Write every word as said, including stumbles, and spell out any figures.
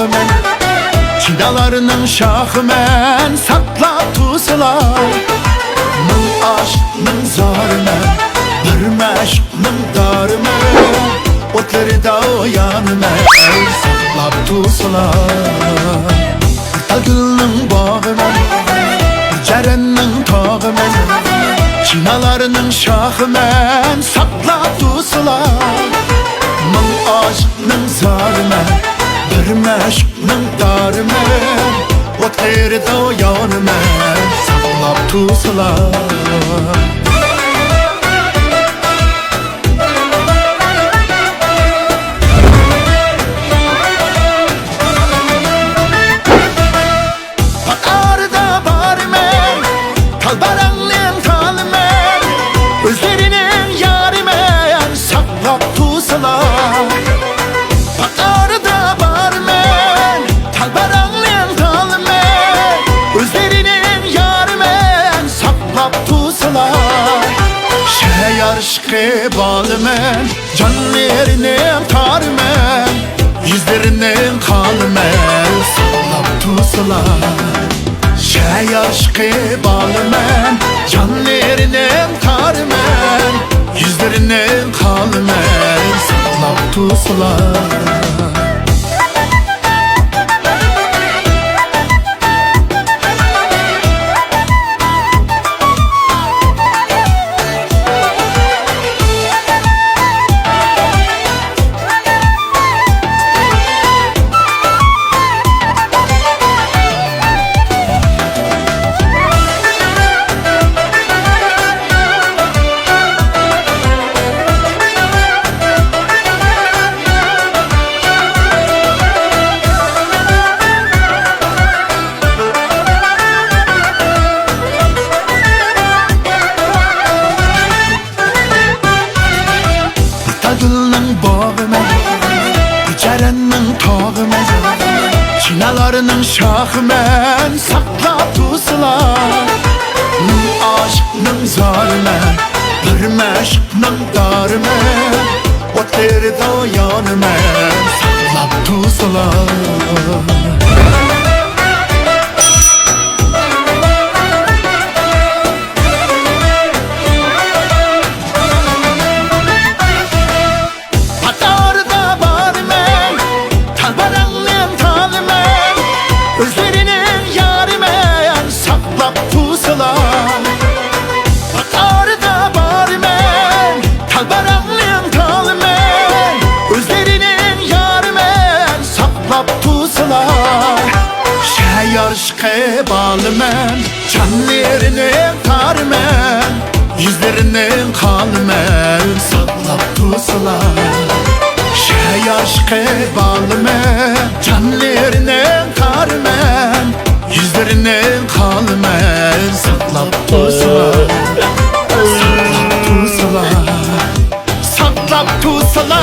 چىنالارنىڭ شاخىمەن، ساقلاپ تۇرسىلا. مىڭ ئاشىقنىڭ زارىمەن، بىر مەشۇقنىڭ دارىمەن. ئوتلىرىدا يانىمەن، ساقلاپ تۇرسىلا. بىر تال گۈلنىڭ باغىمەن، بىر جەرەننىڭ تاغىمەن. چىنالارنىڭ شاخىمەن، ساقلاپ تۇرسىلا. مىڭ ئاشىقنىڭ زارىمەن، بىر مەشۇق نىڭ دارىمەن، ئوتلىرىدا يانىمەن، ساقلاپ تۇرسىلا. پات ئارىدا بارىمەن، تالباراڭنىڭ تالىمەن، ئۆزلىرىنىڭ يارىمەن، ساقلاپ تۇرسىلا. پات ئارىدا بارىمەن، تالباراڭنىڭ تالىمەن، ئۆزلىرىنىڭ يارىمەن، ساقلاپ تۇرسىلا. شەھەر ئاشىقى بالىمەن، جانلىرىنىڭ تارىمەن، يۈزلىرىنىڭ قالىمەن، ساقلاپ تۇرسىلا. شەھەر ئاشىقى بالىمەن، جانلىرىنىڭ تارىمەن، يۈزلىرىنىڭ قالىمەن، ساقلاپ تۇرسىلا. تاجگۈلنىڭ باغىمەن، جەرەننىڭ تاغىمەن، چىنالارنىڭ شاخىمەن، ساقلاپ تۇرسىلا. مىڭ ئاشىقنىڭ زارىمەن، بىر مەشۇقنىڭ دارىمەن، ئوتلىرىدا يانىمەن، ساقلاپ تۇرسىلا. پات ئارىدا بارىمەن، تالباراڭنىڭ تالىمەن، ئۆزلىرىنىڭ يارىمەن، ساقلاپ تۇرسىلا. پات ئارىدا بارىمەن، تالباراڭنىڭ تالىمەن، ئۆزلىرىنىڭ يارىمەن، ساقلاپ تۇرسىلا. شەھەر ئاشىقى بالىمەن، جانلىرىنىڭ تارىمەن، يۈزلىرىنىڭ قالىمەن، ساقلاپ تۇرسىلا. شەھەر ئاشىقى بالىمەن، جانلىرىنىڭ تارىمەن، يۈزلىرىنىڭ قالىمەن، ساقلاپ تۇرسىلا. ساقلاپ تۇرسىلا. ساقلاپ تۇرسىلا.